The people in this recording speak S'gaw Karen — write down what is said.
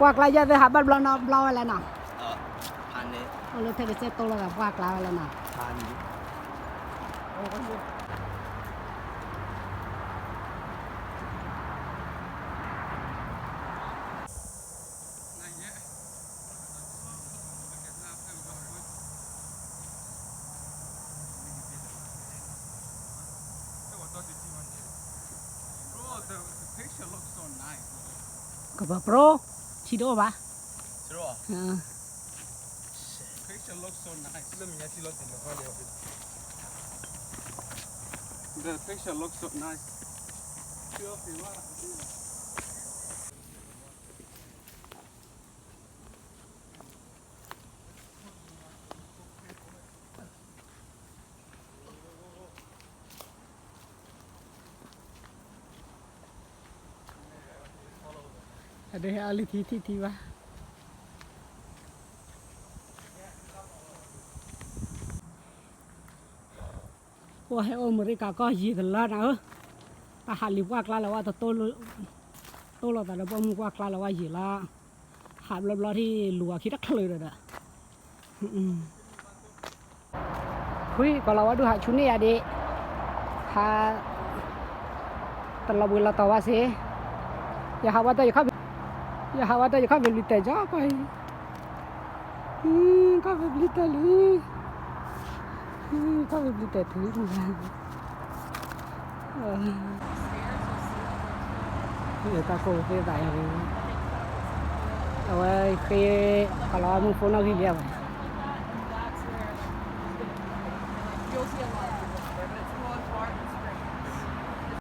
ပှၢ်ကျါယဲၢ်သ့ၣ်ဟးဘၣ်ဘျီနီၤ ဘျီဝဲလဲၣ်နီၤ, အိၣ်လၢထဲကစဲၣ်တိၢ်လိာ်သးပှၢ်ကျါဝဲလဲၣ်နီၤ. Bro, the, the picture looks so nice. ကပၤ bro, ထံတအိၣ်ဘၣ်. Picture looks so nice. The picture looks so nice. အဒိးဟဲအီၣ်လံထံထံထံဘၣ်. ပှၤဟဲအိၣ်အမဲရကၤကီၢ်ယံၤတလါနၤဧၢ, တၢ်ဟးလံၤပှၢ်ကျါလၢၤဝဲတတိၢ်လိာ်သးဒီးပိာ်မုၣ်ပှၢ်ကျါလၢၤဝဲယံၤလီၤ, ဟးဘျီဘျီထံၣ်လူၤအခံတချုးဒီးဒီး ခွံကီၤလၤဝါဒုးဟးဆူန့ၢ်ယၤဒံး, ဟး တလီၤဘှံးလီၤတီၤဘၣ်စ့ၢ်, ယဟးဝဲတၢ်ယခီၣ်, ယဟးဝဲတၢ်ယခီၣ်ဘျံးတဲာ်ကီၢ်အံၤ, ခီၣ်ဘျံးတဲာ်လံ, ခီၣ်ဘျံးတဲာ်တုၤ တၢ်ကိၢ်သ့သးအံၤ, အဝဲဃ့ ကီၤလၤဝါမုၢ်ဖိနီၣ်ဂံၢ်လံဝဲ, ယိ